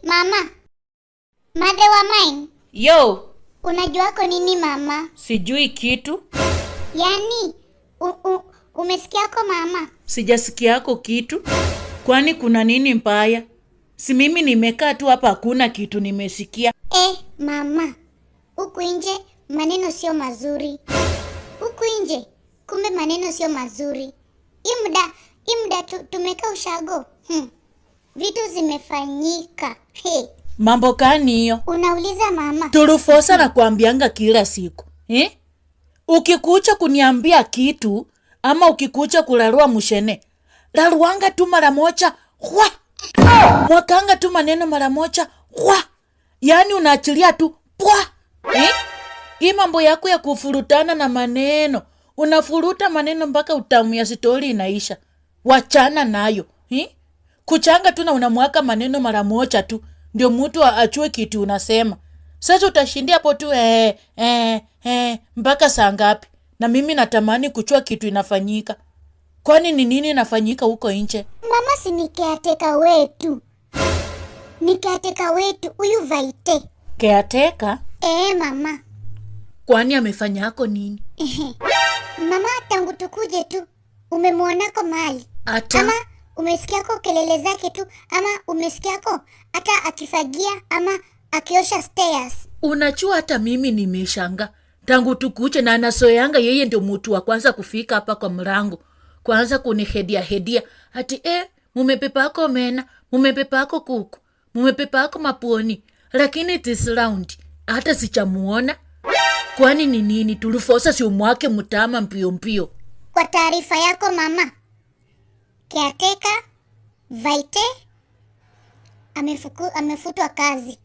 Mama. Mother wa mine. Yo, Unajuako nini mama? Sijui kitu. Yaani umesikiako mama? Sijasikiako kitu. Kwani kuna nini mbaya? Si mimi nimekaa tu hapa, hakuna kitu nimesikia. Eh, mama. Huku nje maneno sio mazuri. Huku nje kumbe maneno sio mazuri. Hii muda tumekaa ushago. Vitu zimefanyika. Hey, Mambo gani hiyo? Unauliza mama? Turufosa na kuambianga kila siku, eh? Ukikucha kuniambia kitu ama ukikucha kularua mushene, laruanga tu mara moja hwa, mwakanga tu maneno mara moja hwa, yaani unaachilia tu pwa, eh? Hii mambo yako ya kufurutana na maneno, unafuruta maneno mpaka utamu ya stori inaisha. Wachana nayo, eh? Kuchanga tu na unamwaka maneno mara moja tu ndio mtu achue kitu unasema. Sasa utashindia hapo tu mpaka saa ngapi? Na mimi natamani kuchua kitu inafanyika. Kwani ni nini inafanyika huko nje? Mama, si ni caretaker wetu. Ni caretaker wetu huyu Vaite. Caretaker? Eh, mama. Kwani amefanyako nini? Mama, tangu tukuje tu umemwonako mahali? Ata Ama umesikiako kelele zake tu, ama umesikiako hata akifagia ama akiosha stairs? Unachua hata mimi nimeshanga tangu tukuche, na anasoyanga yeye ndio mtu wa kwanza kufika hapa kwa mlango, kwanza kunihedia hedia ati mumepepako mena, mumepepako kuku, mumepepako mapuoni, lakini this round hata sichamuona. Kwani ni nini? Tulifosa si umwake mtama mbio mbio. Kwa taarifa yako mama, caretaker Vaite amefutwa kazi,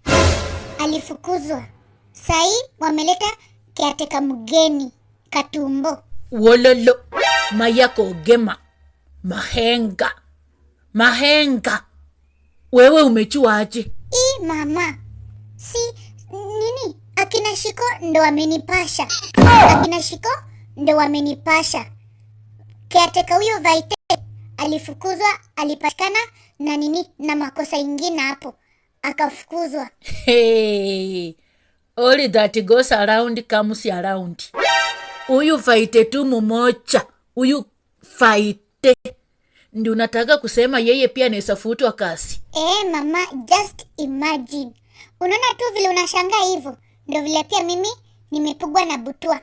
alifukuzwa. Sahii wameleta caretaker mgeni, Katumbo. Wololo, mayako gema, mahenga mahenga, wewe umechuaje? I mama, si nini, akina Shiko ndo wamenipasha, akina Shiko ndo wamenipasha. Caretaker huyo Vaite alifukuzwa, alipatikana na nini na makosa ingine hapo, akafukuzwa. Hey, all that goes around comes around. Huyu Vaite tu mumocha, huyu Vaite ndi unataka kusema yeye pia anaweza futwa kazi? Eh mama, just imagine. Unaona tu vile unashangaa hivyo, ndo vile pia mimi nimepigwa na butwa.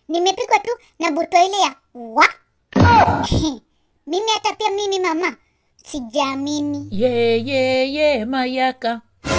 Nimepigwa tu na butwa ile ya wa. Mimi hata pia mimi mama sijaamini. Ye ye ye mayaka.